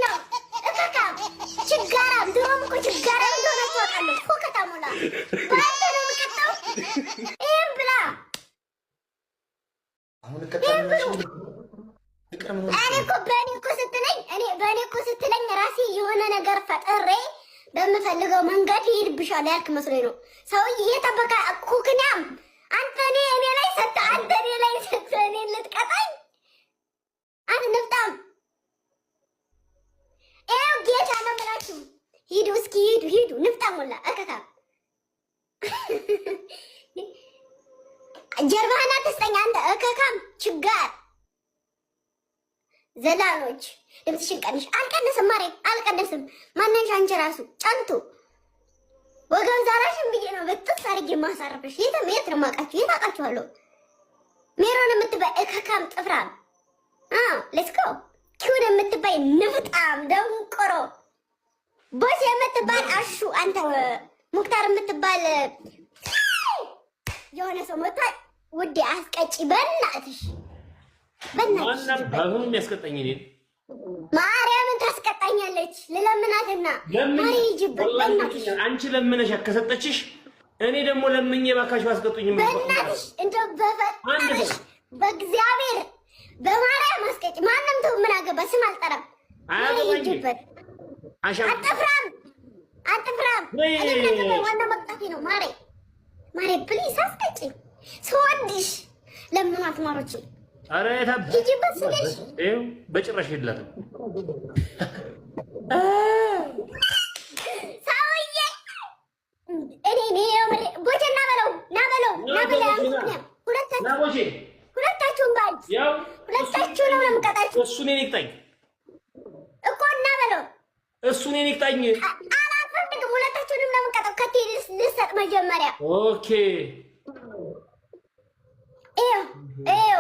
ነው እካካም ችጋራም። ድሮም እኮ ችጋራም እንደሆነ ታውቃለህ። ፎከታ ሞላ በአንተ ነው የምቀጣው። ይህም ብላ። አሁን እቀጣለሁ። ፍቅር ምን ሆነሽ እኔ ነው? እኮ በእኔ እኮ ስትለኝ፣ እኔ በእኔ እኮ ስትለኝ ራሴ የሆነ ነገር ፈጥሬ በምፈልገው መንገድ ይሄድብሻል ያልክ መስሎኝ ነው። ሰውዬ እየጠበቀ ኩክናም አንተ እኔ ላይ ሰጥተህ፣ አንተ እኔ ላይ ሰጥተህ እኔን ልትቀጣኝ? አንተ ንፍጣም፣ ይኸው ጌታ ነው የምላችሁ። ሂዱ እስኪ ሂዱ ሂዱ። ንፍጣም ሞላ እከካም፣ ጀርባህን አትስጠኝ አንተ እከካም ችጋር። ዘላኖች ድምፅሽን ቀንሽ። አልቀንስም ማሬ፣ አልቀንስም። ማነሽ አንቺ ራሱ ጨንቱ ወገን ዛራሽን ብዬ ነው በጥስ አድርጌ ማሳረፍሽ። የት የት ነው የማውቃችሁ? የት አውቃችኋለሁ? ሜሮን የምትባይ እከካም ጥፍራም፣ let's go። ኪውን የምትባይ ንፍጣም ደንቆሮ፣ ቦስ የምትባል አሹ፣ አንተ ሙክታር የምትባል የሆነ ሰው መጥቷል። ውዴ አስቀጪ፣ በእናትሽ በእናትሽ። አሁን የሚያስቀጣኝ እኔን? ማርያምን ታስቀጣኛለች። ልለምናትና ማሪ ሂጂበት በእናትሽ። አንቺ ለምነሽ ከሰጠችሽ እኔ ደግሞ ለምኜ እባካሽ ባስቀጡኝ። በእናትሽ፣ እንደው በፈጠረሽ በእግዚአብሔር በማርያም አስቀጭ። ማንም ተው፣ ምን አገባ? ስም አልጠራም። ማሪ ሂጂበት። አጥፍራም አጥፍራም። እኔ ምን አገባኝ? ዋናው መቅጣቴ ነው። ማሬ ማሬ please አስቀጭ። ስወድሽ ለምኗት ማሮቼ። ኧረ ሂጂበት ስልሽ። ይኸው በጭራሽ የላትም። ሰውዬ እኔ እኔ ቦቼ ና በለው ና በለው ና በለው። ሁለታችሁ ሁለታችሁም ባል ሁለታችሁ ነው የምቀጣችሁ። እሱ እኔን ይቅጣኝ። እኮ እና በለው። እሱ እኔን ይቅጣኝ። አላፈልግም። ሁለታችሁንም ነው የምቀጣው። ከቴ ልሰጥ መጀመሪያ። Okay። ይኸው ይኸው።